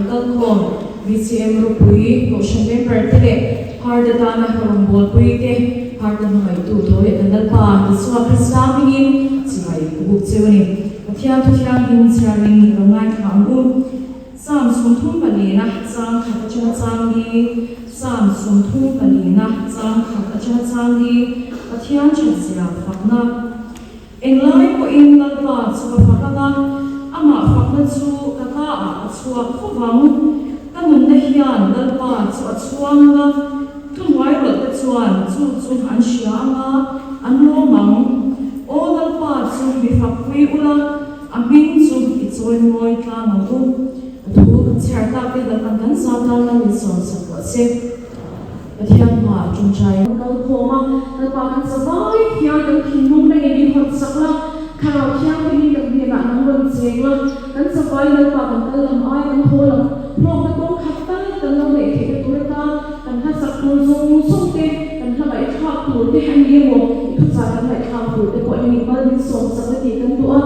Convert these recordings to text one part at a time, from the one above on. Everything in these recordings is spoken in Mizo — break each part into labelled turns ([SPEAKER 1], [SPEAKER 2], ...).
[SPEAKER 1] rawn kal khawm BCM ropui Kohhran member te leh Harte tana rawngbawlpui te Harte hmangaihtu tho leh kan Lalpa Isua Krista hmingin chibai ka buk cheu a ni. Pathian thu thianghlim chhiarin i lo ngaithla ang u. Psalm 34 chang khat atanga chang li Psalm 34 chang khat atanga chang li Pathian thatzia fakna. Englai pawhin Lalpa chu ka fak ang a, amah fakna chu ka kaah a chhuak fo vang. Ka nunna hian Lalpa chu a chhuang ang a, thuhnuai rawlh te chuan chu chu an hria ang a, an lawm ang. Aw Lalpa chu mi fakpui ula, a hming chu i chawimawi tlang ang u. A thu kan chhiar tak te Lalpan kan zat a, Lal in sawmsak rawh se. Pathian hmaah ṭawngṭai an kal khawm a, Lalpa kan zavai hian kan thinlung rengin i hawn sak la, Thlarau Thianghlimin kan hnenah nang rawn cheng la, kan zavai Lalpa kan kal lam ai kan haw lam hlawkna kawng khat tal kan lo neih theihna tur atan kan hmasak tur zawng zawng te, kan hla ngaihthlak tur te a ni emaw, i thuchah kan ngaihthlak tur te pawh hian i mal min sawm sak la tih kan duh a.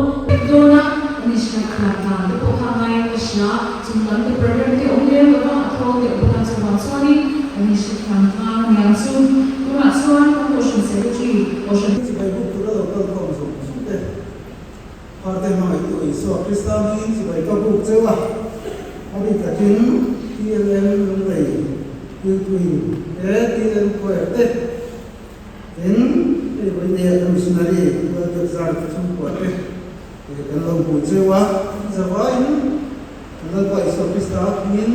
[SPEAKER 1] Dawna kan inhriat dan te pawh kha a ngaiin ka hria. Chung lam te program te awm lem lo va, a thawl deuh bawk a, chuvang chuanin kan inhrethiam tlang a niang chu. Tunah chuan kan Kohhran Secretary, Kohhran.
[SPEAKER 2] Chibai buk tura lo kal khawm zawng zawng te, Pharte hmangaihtu Isua Krista hmingin chibai ka buk cheu a, a bik takin TLM Lunglei Pilpuin te, TLM Choir te, tin hei vawinia kan missionary Lalbiak Zar te chhungkua te, Kan lo hmu cheu a, zavaiin kan Lalpa Isua Krista hmingin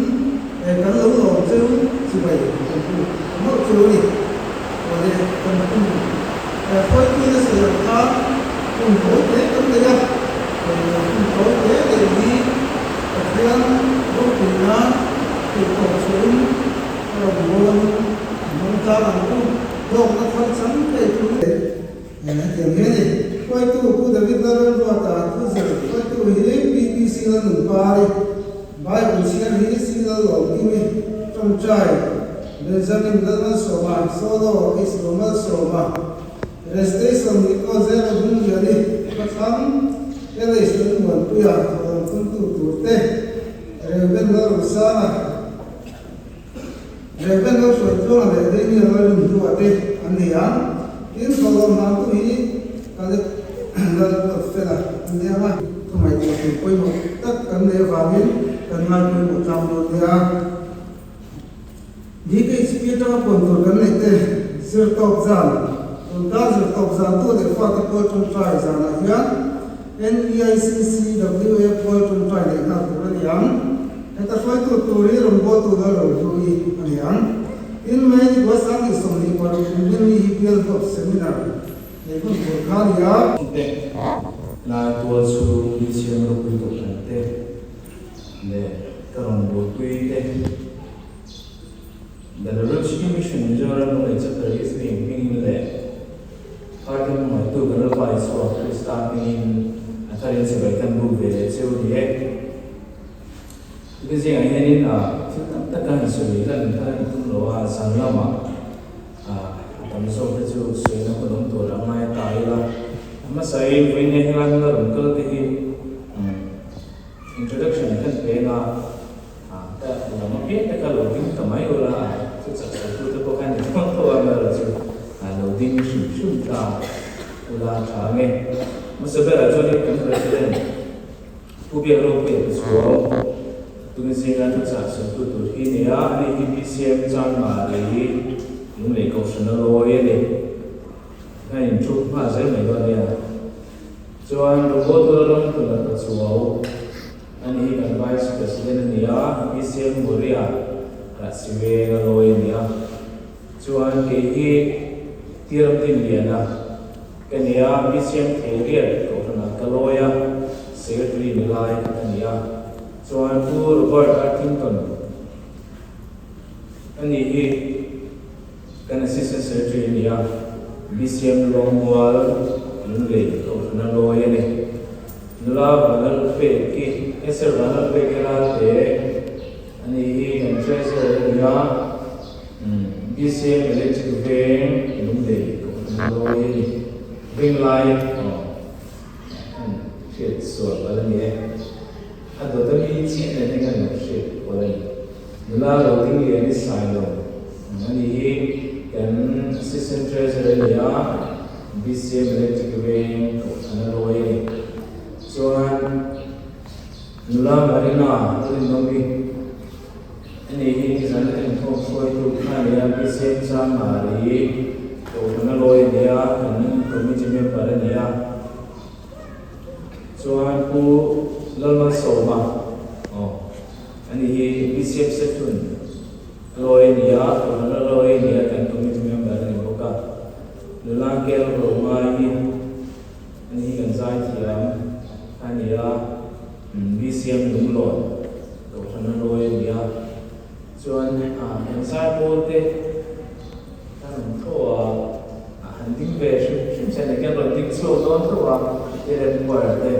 [SPEAKER 2] kan lo lawm cheu chibai kan hmu mawlh cheu a ni. Awle kan hun hruaituin a sawi ang khan hun tawi te kan nei a, hun tawi te neih hi Pathian ropui nan tih tawp chhuahin a rawn bawl a hmang tlang ang u, hlawkna thar chang thei tur. Hetiang hian i hruaitu Pu David Lalremruata thu zir hruaitu hi PPC Lalnunpari, Bible chhiar hi C Lallawmkimi, Tawngtai, Benjamin Lalmalsawma, Solo Islomalsawma, Recitation Nico Zero Bungliani, Khawthlang, LH Lalmuanpuia, Thawhlawm Thuntu turte, Reuben Lalrosanga, Reuben lo hruai tluanga leh Daniel lo rin hnuah te an nei ang. Tin, thawhlawm hnamtu hi Kaleb lal ruat fela an ni ang a. Thu ngaihtuah tur pawimawh tak kan nei avangin kan ngai pawimawh tlang dawn nia. DKHP atanga puan tur kan neih te zir tawp zan, tun kar zir tawp zan tu leh fate pawl tawngtai zanah hian NEICCWA pawl tawngtai neih nghal tur a ni ang. Heta hruaitu tur hi rawngbawltu lal ro hlui a ni ang. Tin, May ni kua 2026 kum hlim ni hi Bial Huap Seminar nei hun tur kha a ni a.
[SPEAKER 3] Te, lai tual chhung BCM ropui kohhran te leh ka rawngbawlpui te, Belarus Mission Mizoram Lunglei Chapter Youth Wing hmingin leh Party hmangaihtu kan Lalpa Isua Krista hmingin a tharin chibai kan buk ve leh cheu ni e. Tute zingah hianin thil tam tak a han sawi lan kha an tum lo a, zan lamah a tam zawk te chu sawina hun awm tur a ngai ta ila. A hmasain vawiin helai hmuna rawn kal te hi introduction kan peng a, Ka lam apiang te kha lo ding ta mai ula, chu chak sawitu te pawh khan i tho tho a, amaherawh chu lo ding hrim hrim ta ula tha ang e. Hmasa berah chuanin kan President Pu Biak Ropuia te chuang tun zinga thuchah sawitu tur hi a ni a, ani hi BCM Chanmari Lunglei Kohhran a lawi a ni. A inthup nghal zel mai dawn nia. Chuan Robot ram tuna ka chuau. Ani hi kan Vice President a ni a, BCM Moria Rahsiveng a lawi a ni a. Chuan kei hi Tiram Dinliana ka ni a, BCM Theiriat Kohhranah ka lawi a, Secretary ni lai ka ni a. Chuan Pu Robert Arthington ani hi kan Assistant Secretary a ni a, BCM Lawngmual Lunglei Kohhrana lawi a ni. Nula Vanlalpeki, Esther Vanlalpeki Ralte a ni hi kan Treasurer a ni a, BCM Electric Veng Lunglei Kohhrana lawi a ni. Venglai aw kan hriat sual palh a ni e. A dawt ami chiah nen hian kan lo hriat palh. Nula lo ding lian i sai lo a nih hi. Kan Assistant Treasurer a ni a, BCM Electric Veng kohhran a lawi a ni. Chuan nula Marina Rinawmi a nih hi nizan a inkhawm hruaitu kha a ni a, BCM Changmari kohhran a lawi a ni a, kan committee member a ni a. Chuan Pu Lalmalsawma aw a ni hi BCM Sethun a lawi a ni a, Kohhran a lawi a ni a, kan committee member a ni bawk a. Nula Kel Romai hi a ni hi kan zaithiam a ni a, BCM Lunglawn Kohhran a lawi a ni a. Chuan heng zaipawl te kan rawn tho a, han ding ve hrim hrim che a ni, kan rawn ding chhuak dawn tho a, Ellen Choir te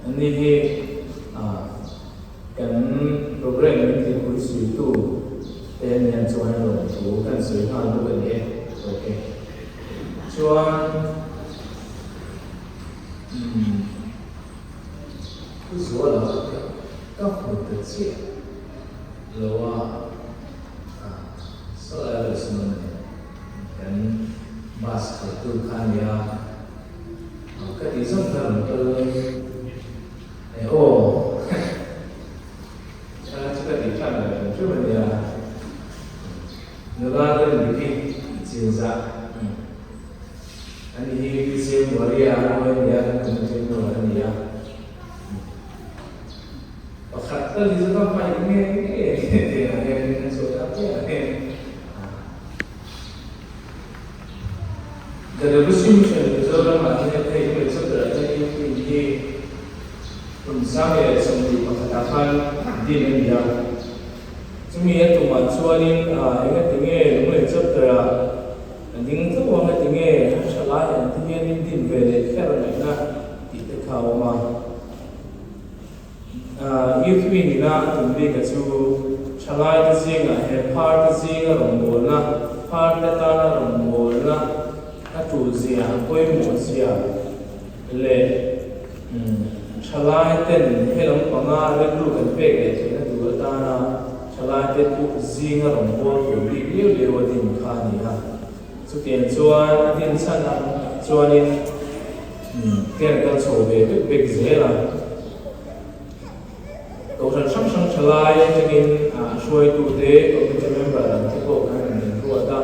[SPEAKER 3] an ni hi kan program min ti pui suitu te an ni a, chuan an rawn thu kan sawi nghal bawk a ni e, ok chuan umm. Pu Zuala ka hmu ta chiah lo a, saw lai lo sawn a ni. Kan bus khalhtu kha a nia, ka tih zawng kha rawn kal e aw, chu ka tih hran lo hrim hrim a nia, nula rin dik hi chinzah. Ani hi BCM Maria a ngawi a nia, kan committee member a ni a. Pakhat tal hi chu ka hmaih nge nge tiang hian kan sawi tak chiah ang em. The Revolution Mizoram ah hian hei hei chapter ah hian Ukraine hi kum 1021 ah khan din a ni a. Chumi a tumah chuanin engatinge Lunglei chapter ah A ding tho ang a ti nge a tha lai an ti hianin din ve leh kher ngaihna tih te kha a awm a. Youth Wing ina a tum bik a chu thalai te zingah he phar te zinga rawngbawlna, phar te tana rawngbawlna a tul zia, a pawimawh zia leh thalai ten he lampanga rilru kan pek leh theihna tur atana thalai te puk zinga rawngbâwl tur bik liau liau a din kha a ni a. Chutiang chuan a din chhan ang chuanin ken kal chho ve vek vek zel a. Kohhran hrang hrang thalai atangin hruaitute, committee member ang te pawh khan an inruat a.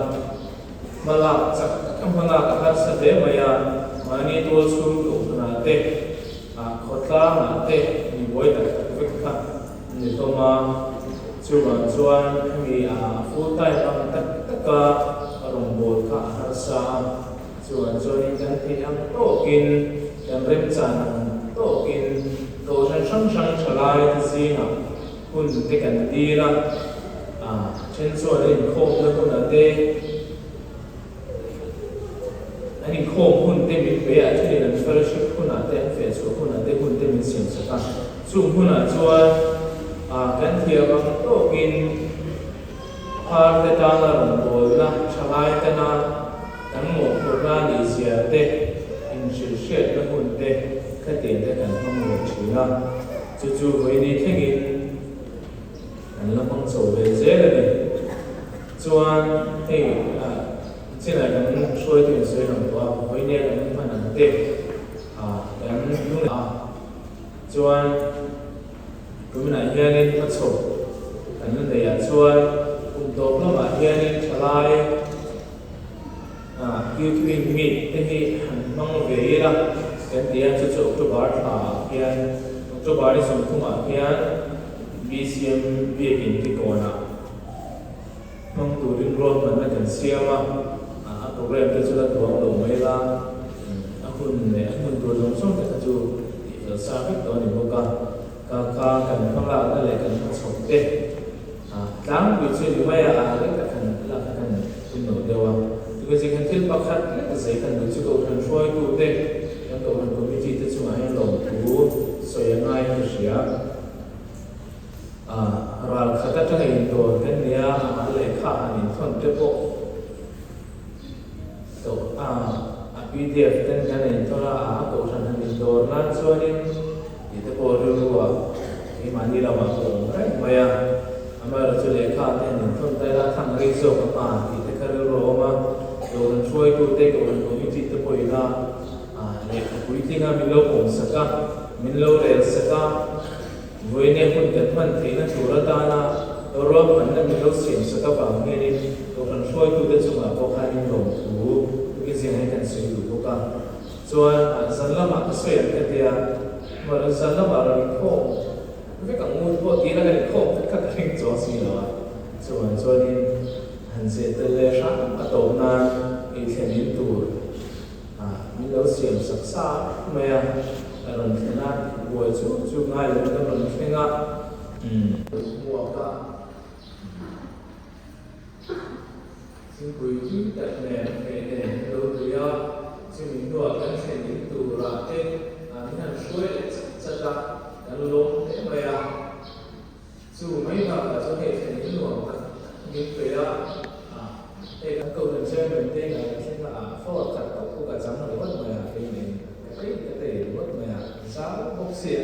[SPEAKER 3] Hmalak chak taka hmalak a harsa hle mai a, mahni tual chhung kohhranah te, khawtlangah te mi buai tak tak vek kha an ni hlawm a. Chuvang chuan hemi a full time ang tak taka rawngbâwl kha a harsa a, chuvang chuanin kan theih ang tawkin, kan remchan ang tawkin kohhran hrang hrang ṭhalai te zingah hun te kan dil a. A then chuan an inkhawmna hunah te, an inkhawm hun te min pe a, a thenin an fellowship hunah te, an fehchhuah hunah te hun te min siam sak a. Chung hunah chuan kan thiam ang tawkin phar te tana rawngbawlna, thalai tana kan mawhphurhna nih zia te, inhrilhhriatna hun te khatiang te kan hmang ve thin a. Chu chu vawiini thlengin An la hmang chho ve zel a ni. Chuan hei chinah kan hruaitu in sawi lang tawh a, vawinia kan hman ang te kan lung a. Chuan kuminah hianin hmachhawp kan la neih ah chuan kum tawp lamah hianin thalai Youth Wing Meet te hi han hmang ve ila kan ti a, chu chu October thla ah khian October ni 30 ah khian BCM biakin tikawnah hmang turin ruahmanna kan siam a, a program te chu la tuang lo mai la, a hun leh a hmun tur zawng zawng te kha chu tihfel sa vek tawh a ni bawk a, ka kha kan hmalakna leh kan hmachhawp te tlangpui chu ni mai a, a lek tak han lak kha kan tum lo deuh a, tichuan kan thil pakhat lek zei kan duh chu Kohhran hruaitute, kan Kohhran Committee te chungah hian lawmthu sawi a ngai ka hria. A ral khat atanga intawn kan nia, a lehkha han inthawn te pawh tawh a, a pdf ten kan inthawn a, a kohhran han indawr nan chuanin tih te pawh rilru ah Keimahni lamah pawh awm reng mai a, amaherawhchu lehkha te han inthawn ta ila thang rei zawk a hma tih te kha rilru a awm a, Kohhran hruaitute, Kohhran Committee te pawhin a lehkha puitlinga min lo pawmsak a, min lo relsak a, Vawiine hun kan hman theihna tur atana ruahmanna min lo siamsak avang hianin Kohhran hruaitute chungah pawh khanin lawmthu tukin hian kan sawi duh bawk a. Chuan zan lamah ka sawi ang ka tia, mahse zan lamah rawn inkhawm vek ang u pawh tih ila kan inkhawm vek kha ka ring chuang si lo a. Chuvang chuanin han zeh tel leh hram a tawp nan ei thlen in tur min lo siam sak sa mai a, a rawn thlen a, buai chu chu ngai lo in a rawn thleng a. Hmuak a. Thingpui tui tak nen hmeh nen an lo tui a, chumi hnuah kan thlen in turah te an han hruai leh chat chat a, kan lawm hle mai a. Chu mai bakah chuan hei thlen in nuam tak min pe a, hei kan kohhran chairman te ngai ka thleng a, a floor khat tawp pawh ka chang ringawt mai a, keimah in ka tei ka tei ringawt mai a, zau bawk sia,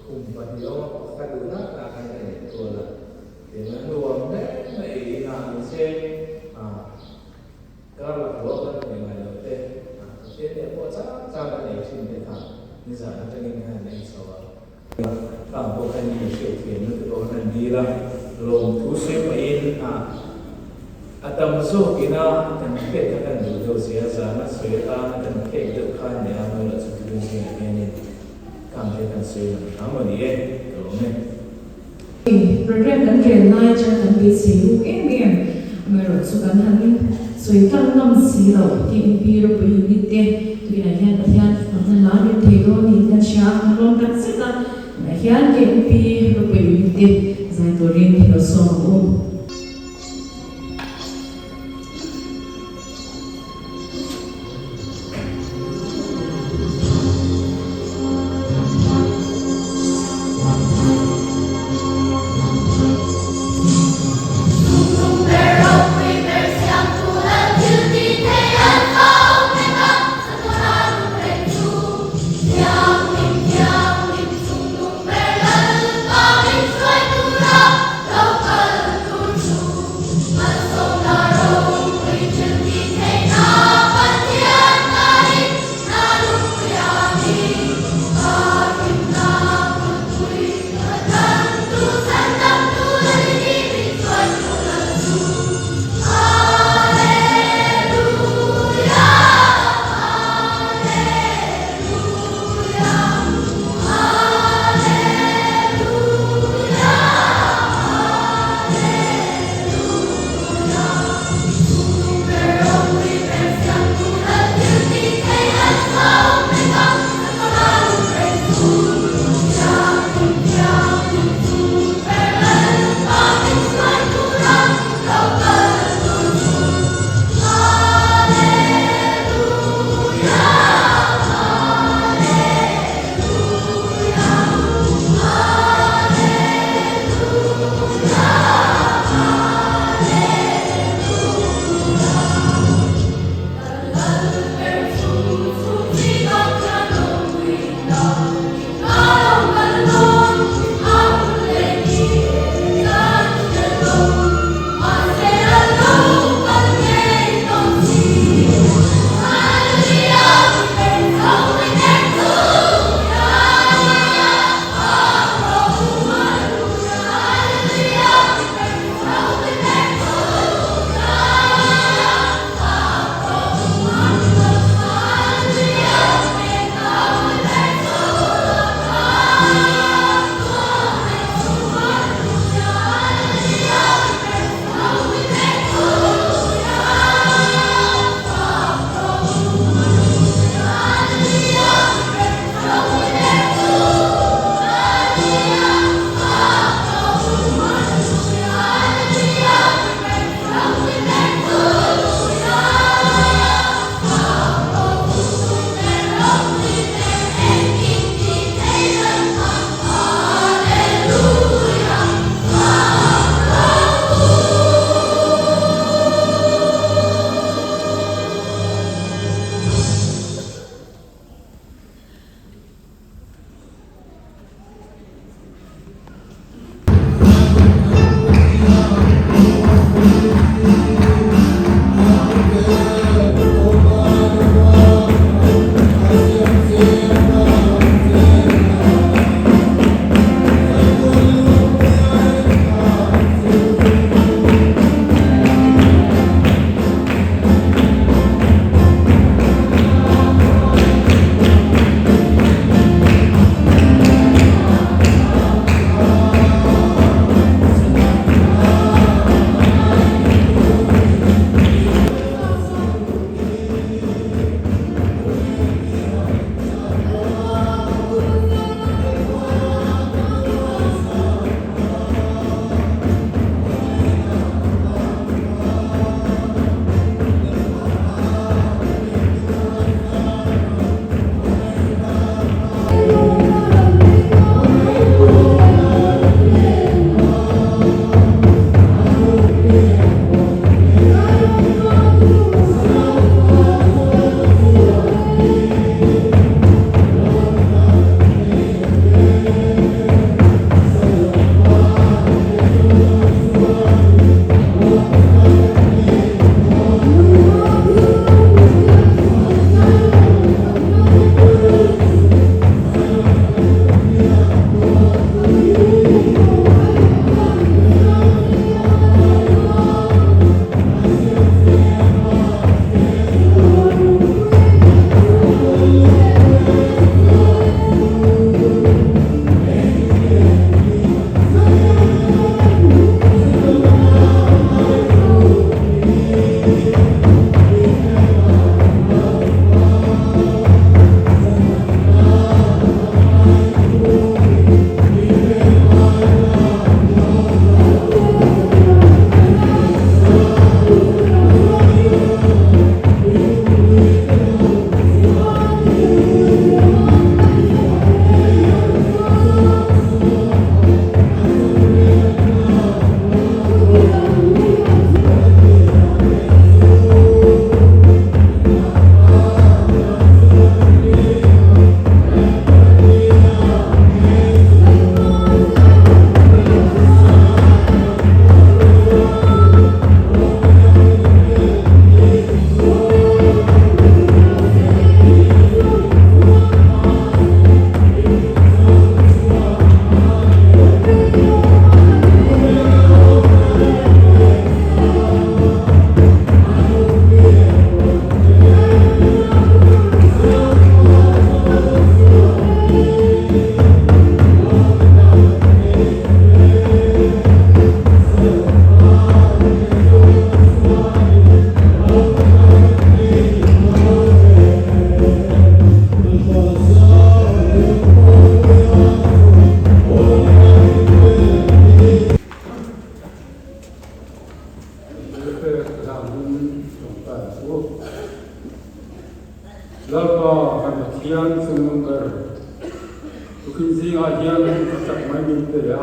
[SPEAKER 3] khum pahnih awm a, pakhat duh nak nak khan ka nei kual a. Eng a nuam hle mai ei ina ni se a kar la hlawh kan nei ngai lo te a Pathian leh pawh chang chang kan ei thin te kha nizan atangin khan an ei chho a. Khang pawh khan i hriat thiamna te pawh khan an dil a, lawmthu sawi pahin a a tam zawk ina kan khek kha kan duh deuh sia zana sawi atana kan khek deuh kha a nia mawi lah chu tihun zingah hianin khang te kan sawi lang hram a ni e ka lawm e.
[SPEAKER 1] Program kan rel lai atang kan beisei ruk em em, amaherawh chu kan han sawi tlang ngam si lo KNP ropui unit te tuinah hian Pathian fakna hla rin thei dawn niin kan hria a, kan lawm tak zet a, tunah hian KNP ropui unit te zai turin hi lo sawm ang u.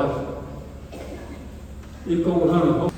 [SPEAKER 4] a, i kohhran ho.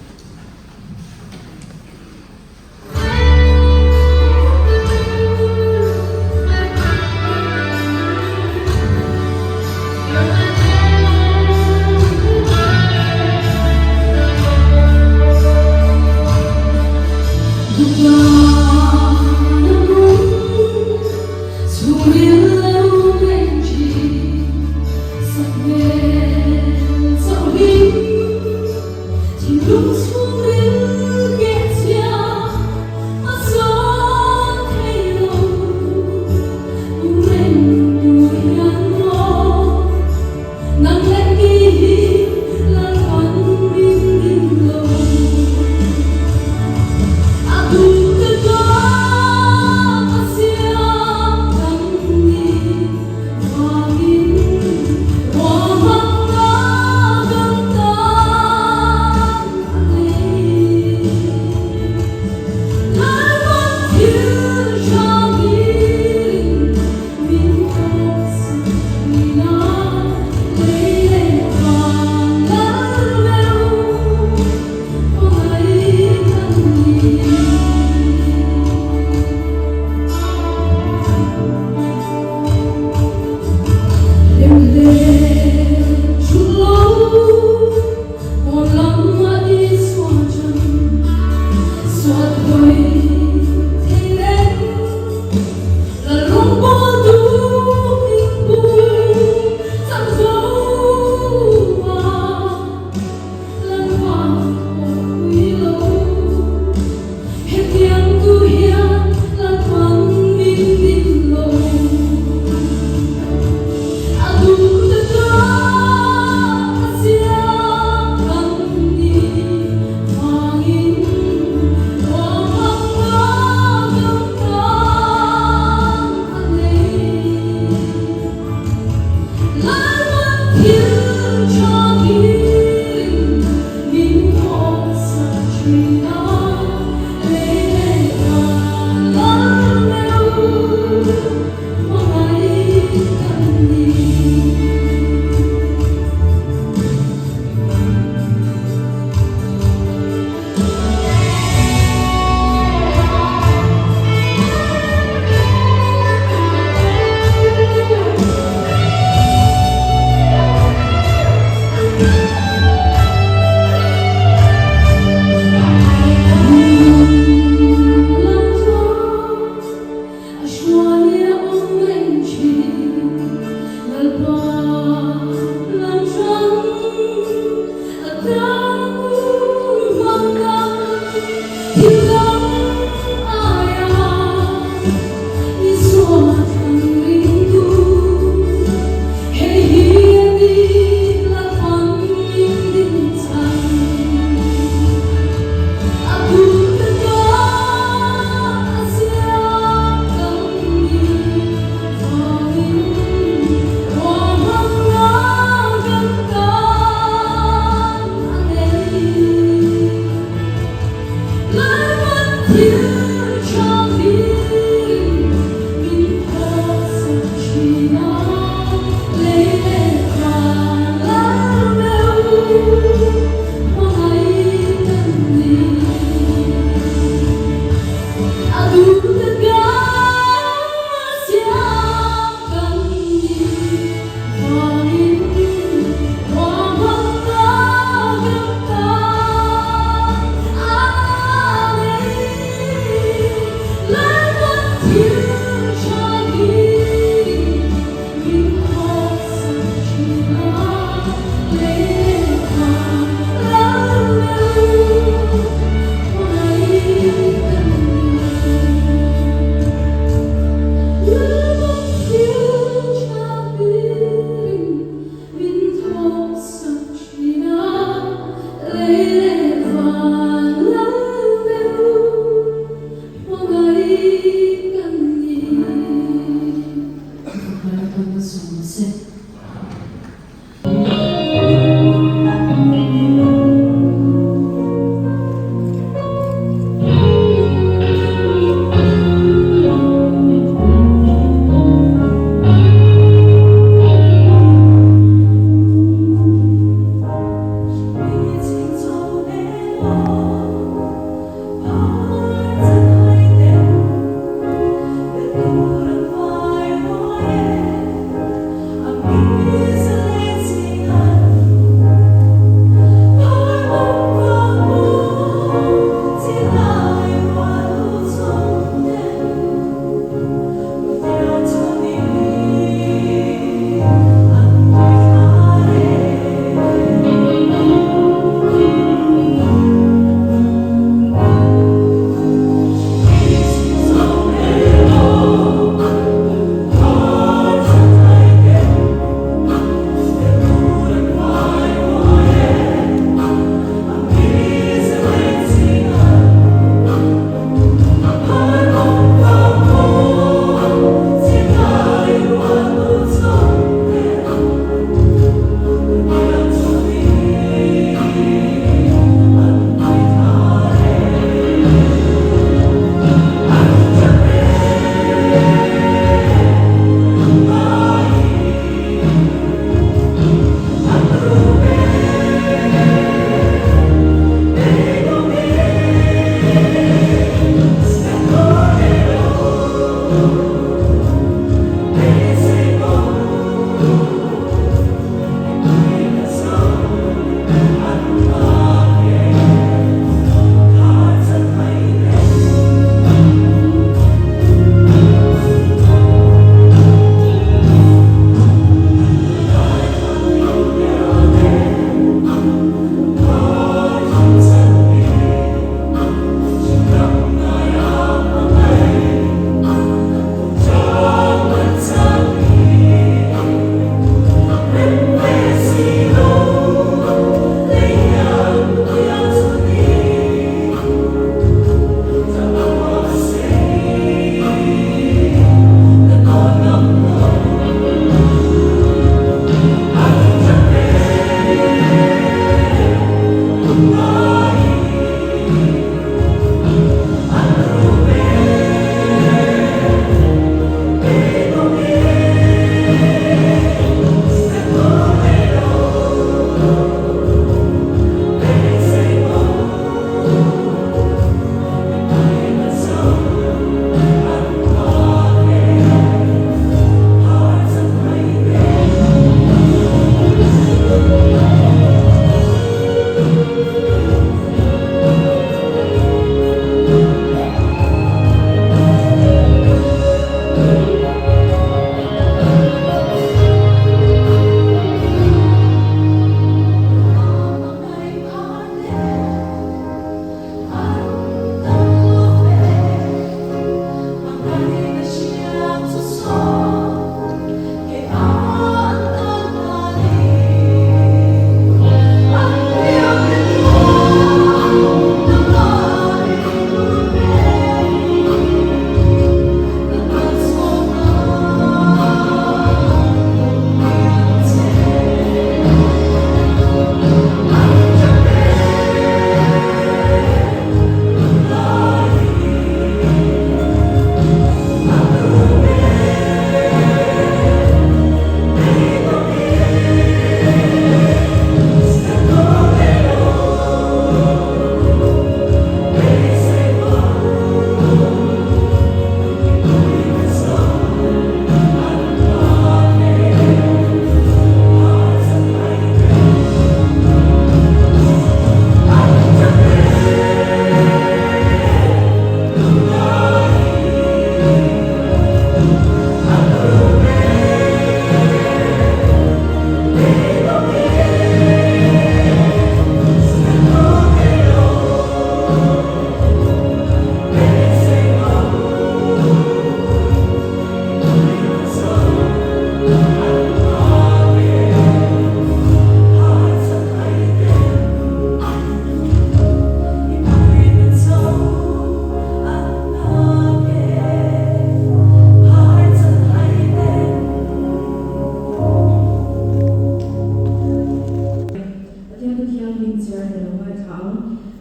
[SPEAKER 1] hming chhiar ni lo ngaithla ang.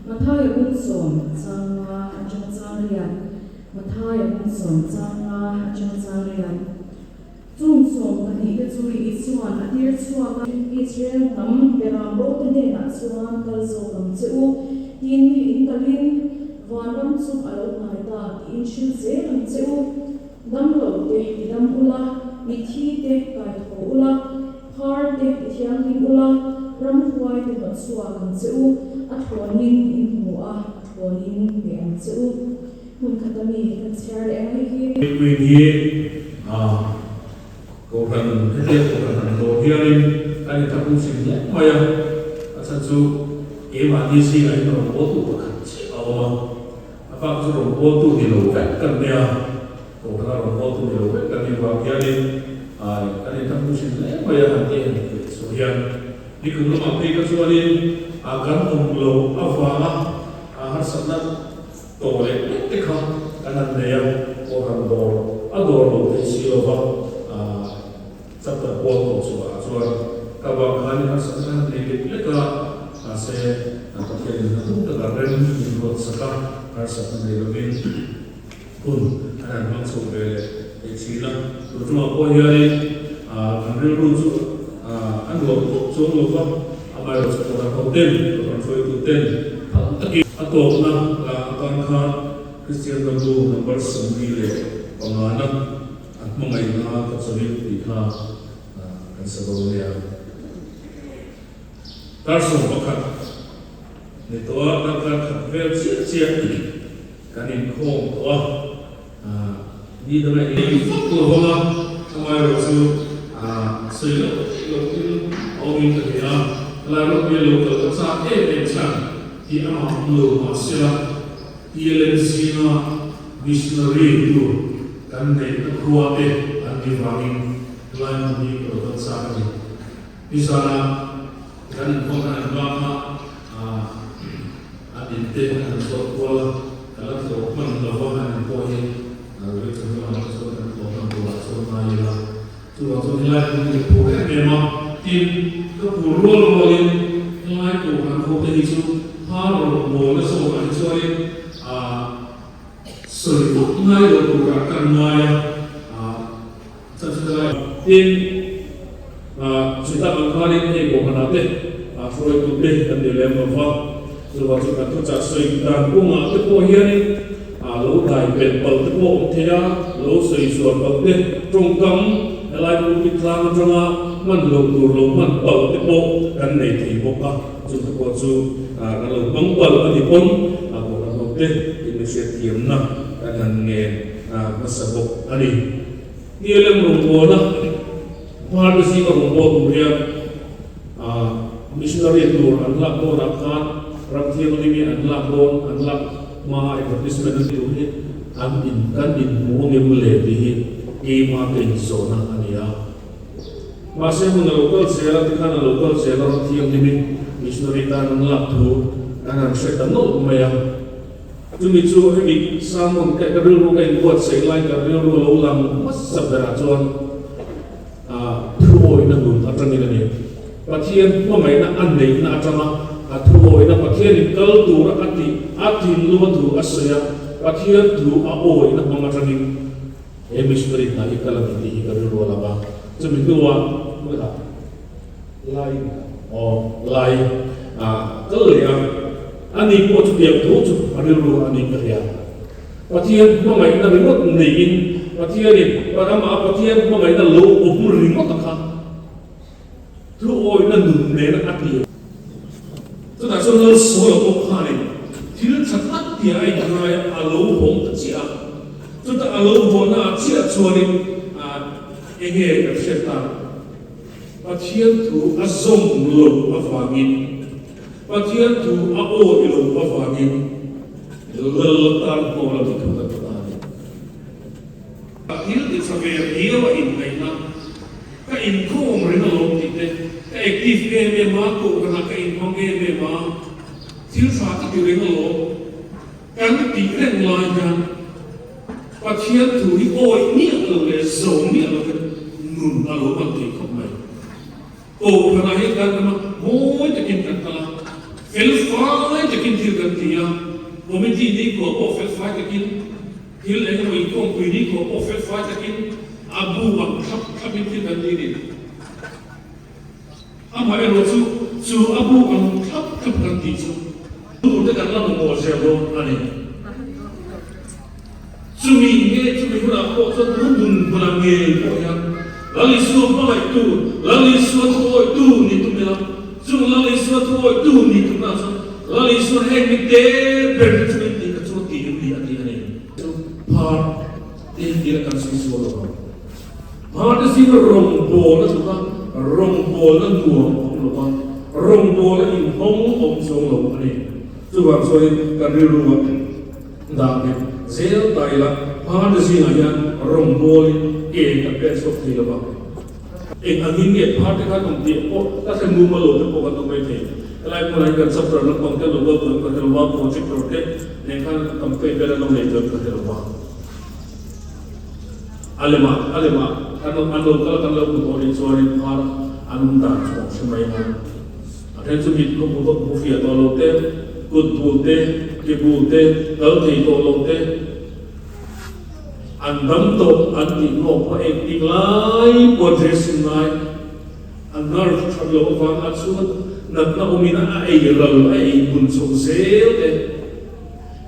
[SPEAKER 1] Mathaia bung sawm chang nga atanga chang riat Mathaia bung sawm chang nga atanga chang riat Chung 12 te chu Isua'n a tir chhuak a. Israel hnam beram bo te hnenah chuan kal zawk ang che u. Tin, in kalin vanram chu a lo hnai ta tiin hrilh zel ang che u. Dam lo te ti dam ula, mitthi te kai tho ula, phar te ti thianghlim ula, ramhuai te hnawt chhuak ang che u, a thlawnin in hmu a, a thlawnin pe ang che u. Hmun khata mi kan chhiar leh ang hei hi.
[SPEAKER 4] Queen hi Kohhran hetia Kohhran han dawr hianin kan inthahpung hrim hle mai a, a chhan chu keimahni zingah hian rawngbawltu pakhat chiah a awm a, a bak chu rawngbawltu ni lo vek kan nia, Kohhrana rawngbawltu ni lo vek kan nih vang hianin kan inthahpung hrim hle mai a han tih han tih chhuah hian nikum lamah phei kha chuanin kan awm loh avanga harsatna Tawh leh lek te kha kan han nei a, Kohhran dawr a dawr lo thei si lo va, chapter pawl tawh chhuah ah chuan ka bang khan in harsatna kan han nei lek lek a, mahse Pathian in hnathawk taka rem min ruat sak a, harsatna nei lovin hun kan han hmang chho ve leh thei thin a, tun ṭumah pawh hianin kan rilru chu a nuam khawp chuang lo va, amaherawhchu Kohhran ho ten, Kohhran hruaitu ten phal takin. A tawpna la atan khan Kristian Lambu number 45 na a hmangaihna ka chawlin tih kha kan sa dawn nia. Dar 11 ni tawh a, darkar khat vel chiah chiah kan inkhawm tawh a, ni danga in vak lo vang a, amaherawh chu sawi loh theih loh in a awmin ka hria a, helai rawhpui a lo kal ka chak em em chhan. Hi a mak lo mahsela TLM zinga missionary tur kan neihna khua te an ni vangin helai hmun hi ka lo kal chak a ni. Nizana kan inkhawm khan an bak kha an in te an han tlawh kual a, ka la tlawh hman lo va, an in pawh hi Victor lamah te chuan kan tlawh hman turah chuan ngai ila. Chuvang chuan helai hmun hi ka phur em em a, tin, ka phur rual rualin helai Kohhran hote hi chu phar rawn mawl na zawkah hi chuanin ah sawi vak ngai lo turah kan ngai a, ah chan chu helai tin, ah chutak ang khanin hei Kohhranah te ah hruaitute kan ni lem lo va, chuvang chuan kan thuchah sawi dan kawngah te pawh hianin A lo dai pelh palh te pawh awm thei a, lo sawi zuar palh te, tawngkam helai pulpit tlang atanga hman loh tur lo hman palh te pawh kan nei thei bawk a, chung te pawh chu kan lo hmang palh a ni pawn a kohhran ho te inhriatthiamna kan han ngen hmasa bawk a ni. TLM rawngbawlna hmar te zinga rawngbâwl tur hian missionary tur an lak dawnah khan ram thianghlim hi an lak dawn an lak hma advertisement an tih hi an in kan inhmu angem le tih hi keima ka inzawhna a ni a. Mahse hun a lo kal zel a tikhan a lo kal zel a ram thianghlim hi missionary tan an lak thu kan han hre ta nawlh mai a. Chumi chu hemi sermon ka ka rilru ka inbuatsaih lai ka rilru a lo lang hmasa berah chuan thuawihna nun atangin a ni. Pathian hmangaihna a neihna atanga a thuawihna Pathianin kal tura a tih a thinlung a thu a sawi a, Pathian thu a awihna hmang atangin he missionary hna hi kal a ni tih hi ka rilru a lang a. Chumi hnuah Lai aw lai a kal leh a, ani pawh chu tiang tho chu a rilru a nih ka hria. Pathian hmangaihna ringawt neiin Pathianin amah Pathian hmangaihna lo awm ringawt a kha thuawihna nun nena a ti. Chutah chuan Lalsawla pawh khanin thil tha tak tia a inngai a lo hawng ta chiah a, chutah a lo hawhna ah chiah chuanin enge kan hriat tak? Pathian thu a zawm lo avangin, Pathian thu a awi lo avangin Lal tan hnawl a ni thu kan ta a ni. A thil ti tha ve riau a inneihna, ka inkhawm reng alawm tih te, ka active em em a, kohhranah ka inhmang em em a, thil tha ka ti reng alawm kan tih reng lai hian, Pathian thu hi awih miah lo leh zo miah lovin nun a lo man thei khawp mai. Kohhranah hian kan awm a, mawi takin kan kal a. Fel fai takin thil kan ti a, committee ni kua pawh fel fai takin, thil eng emaw inkhawmpui ni kua pawh fel fai takin a bu ang thlap thlapin thil kan ti a ni. Amaherawh chu, chu a bu ang thlap thlap kan tih chu turte kan la mamawh zel dawn a ni. Chumi nge chumi hunah pawh chuan tun dun hmunah ngei pawh hian Lal Isua hmangaihtu, Lal Isua thuawitu ni tum ila, chung Lal Isua thuawitu ni tumna chuan Lal Isua heng mi te ber te chu min tih kha chu tih in ni a ti a ni. Chu phar te hi tih a kan sawi sual lo ang. Phar te zing rawngbawl a tluk a, rawngbawl a nuam awm lo a, rawngbawl a inhawng awm chuang lo a ni. Chuvang chuanin kan rilru ah Dah nghet zel ta ila, hmate zingah hian rawngbawlin ke kan pek chhuak thei lo va. Eng angin nge pharte khan awm tih pawh ka hre mumal lo te pawh kan awm mai thei. Helai hmunah hian kan chapter lampang te lo kal turin ka hre lo va, projector te nen khan campaign vel an lo nei turin ka hre lo va. A lemah a lemah kan an lo kal a kan lo hmu tawh nih chuanin phar an awm dan chu kan hre mai ang. A then chu mit ka hmu vak hmu fiah tawh lo te, kut bul te, ke bul te, kal thei tawh lo te, an dam tawh an tih hnawk pawh eng tik lai pawh dressing ngai a nerve that loh avang a chhunga natna awmin a ei ral a ei bun chho zel te.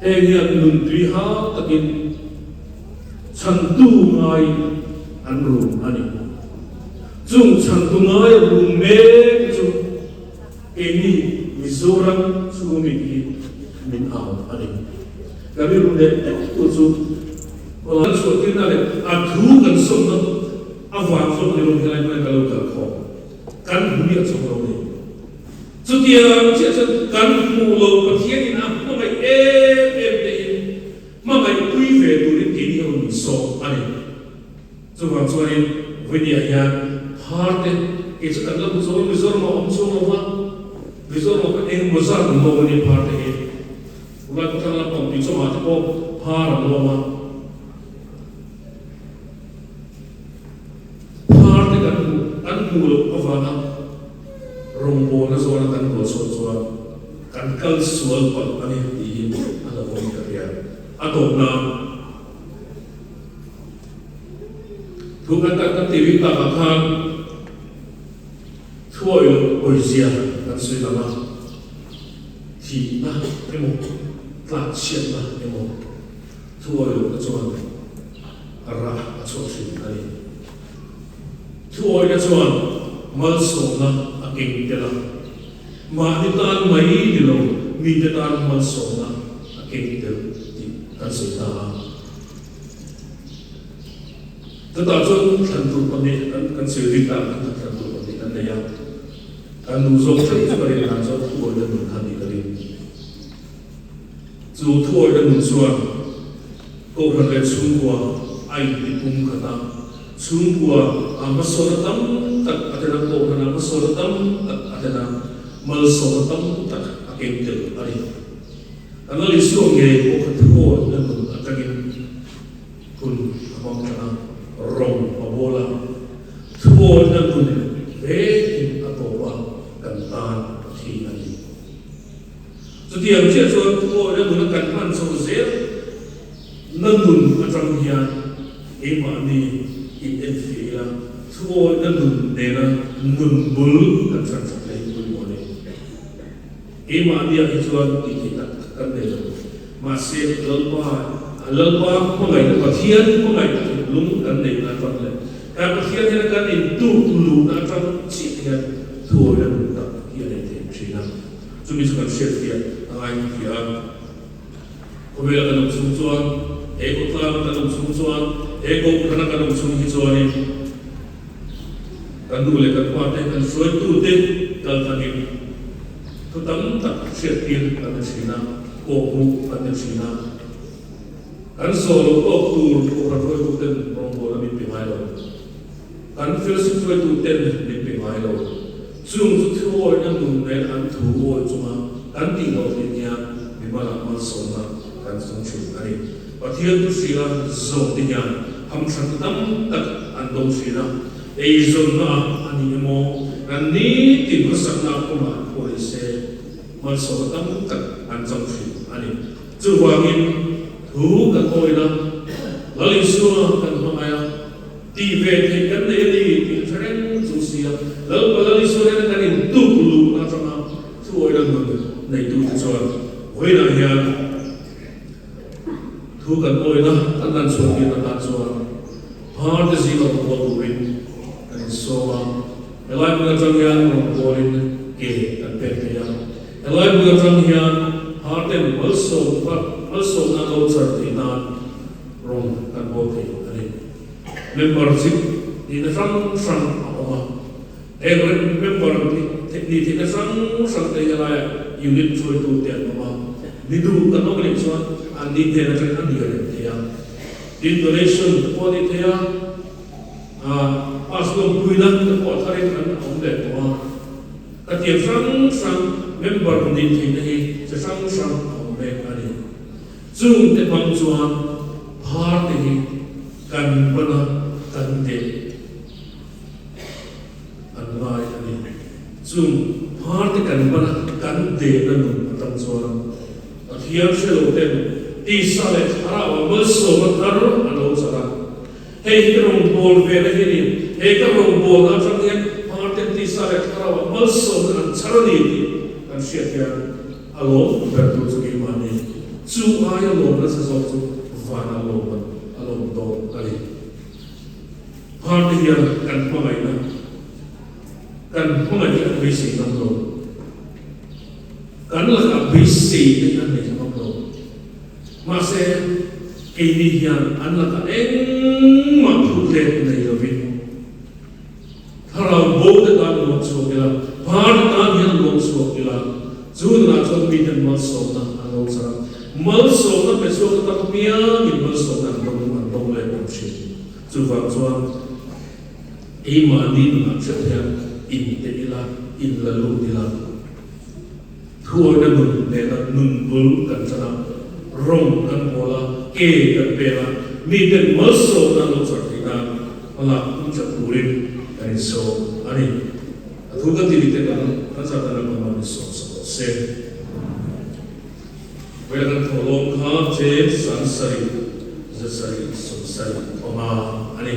[SPEAKER 4] Heng hian nun tui hau takin chhantu ngaiin an rum a ni. Chung chhantu ngai rum mek chu keini Mizoram chhungmi hi min au a ni. Kan rilru leh deuh tu chu kan chhuahtirna leh a thu kan sawmna avang zawk ni lo helai hmuna kan lo kal khawm kan hmu miah chawk lo ni. Chutiang chiah chuan kan hmuh lo Pathianin a hmangaih em em tein hmangaihpui ve turin keini ho min sawm a ni. Chuvang chuanin Vawiniah hian phar te kei chu kan la hmu chho a, Mizoram a awm chhung lo va, Mizoram ah pawh eng emaw zat an lawm a nia phar te hi. Tunlai khawthlang lampang tui chawmah te pawh phar an lawm a. Phar te kan hmuh kan hmuh loh avanga rawngbawlna zawna kan rual chhuah chuan kan kal sual palh a ni tih hi a lo awm ta hian a tawp nan. Thu kan tak kan tih takah khan thuawih loh pawizia kan sawi lang a, thihna emaw tlakchhiatna emaw thuawih lohna chuan a rah a chhuah thin a ni. Thuawihna chuan malsawmna a keng tel a, mahni tan mai ni lo mite tan malsawmna a keng tel tih kan sawi ta a. Chutah chuan thlan tur pahnih kan kan sawi rik dan kha thlan tur pahnih kan nei a, kan duh zawk theuh chu ka rin dan chuan thuawihna nun kha nih ka ring. Chu thuawihna nun chuan Kohhran leh chhungkua a intipum khat a, chhungkua a hmasawnna tam tak a tel a, Kohhran a hmasawnna tam tak a tel a, malsawmna tam tak a keng tel a ni. Kan Lal Isua ngei pawh kha thuawihna nun atangin hun a hmang tan a, rawng a bawl a, thuawihna nun vekin a tawp a, kan tan a thi a ni. Chutiang chiah chuan thuawihna nuna kan hman chho zel na nun atang hian keimahni in enfiah ila, thuawihna nun nena nun bul kan chhan chak leh hi pawimawh a ni. Keimahniah hi chuan tih theih tak tak kan nei lo. Mahse, Lalpa, Lalpa hmangaihna, Pathian hmangaihna thinlung kan neihna atang leh kan Pathian hian kan intuk luhna atang chiah hian thuawihna nun tak hi a nei thei thin a. Chumi chu kan hriatfiah a ngai hmuhfiah a. Khawvela kan awm chhung chuan, he khawtlanga kan awm chhung chuan, he kohhrana kan awm chhung hi chuanin kan nu leh kan pa te, kan hruaitute kal tangin thu tam tak hriattir kan ni thin a, kawhhmuh kan ni thin a. Kan zawh loh tawk tur kohhran hruaituten rawngbawlna min pe ngai lo. Kan fellowship hruaituten min pe ngai lo. Chung chu thuawihna nun nen an thu awi chunga kan tih loh thin hian mimal ah malsawmna kan chhung thin a ni. Pathian thu hria zawk te hian hamthatna tam tak an dawng thin a, eizawnna ah a ni emaw, kan nitin khawsakna kawngah pawh ni se. Malsawmna tam tak an chang thin a ni. Chuvangin thu kan awin a, Lal Isua kan hmangaih a, tih ve theih kan nei a ni tih a hre reng chung si a, Lalpa Lal Isua nena kan intuk luhna atanga thu awina nun neitute chuan vawiinah hian thu kan awina kan lan chhuah tirna atan chuan Pharte zinga awm kual turin kan insawm a. Helai hmun atang hian rawn kawlin ke kan pek thei a. Helai hmun atang hian Harten malsawm malsawmna an lo char theih nan rawn kan bawl thei a ni. Membership nihna hrang hrang a awm a. Heng member nih theihna hrang hrang te hi helaia unit hruaitu te an awm a. Ni duh kan awm anih chuan an ni hnen atangin a ni a rem thei a. Tin donation te pawh a ni thei a. Pass lawmpuina te pawh tharin an awm leh tawh a, ka tiang hrang hrang member nih theihna hi chi hrang hrang a awm mek a ni. Chung te hmang chuan phar te hi kan ban a, kan deh an ngai a ni. Chung phar te kan ban a, kan dehna nun atang chuan Pathian hre lo ten tisa leh thlarau ah malsawmna thar an lo char a. Hei hi rawngbâwl ve na hi a ni. He ka rawngbâwlna aṭang hian Hmangten tisa leh thlarauah malsawmna an chhar a ni tih kan hriat hian a lawm ber tur chu keimah a ni. Chu aia lawm nasa zawk chu vana lawm a lawm dawn a ni. Hmangte hian kan hmangaihna kan hmangaih hi an beisei ngam lo. Kan lakah beisei te hi an nei ngam lo. Mahse, keini hian an lakah engmah phut let nei lovin thlarau bo te tan luang chhuak ila, hmar te tan hian luang chhuak ila, chu nunah chuan miten malsawmna an lo char a, malsawmna pe chhuak te tam piangin malsawmna an dawng an dawng leh bawk thin. Chuvang chuan keimahni nunah theuh hian inte ila, in la lut ila. Thuawina nun nena nun bul kan chan a, rawng kan bawl a, ke kan pen a, miten malsawmna an lo char theih nan hmalak tum tlat turin kan insawm a ni. A thu kan tih te kan kan zat dan lam lam insawm sak rawh se. Vawiin kan thawh lawm kha James 7:00 7:35 a ni.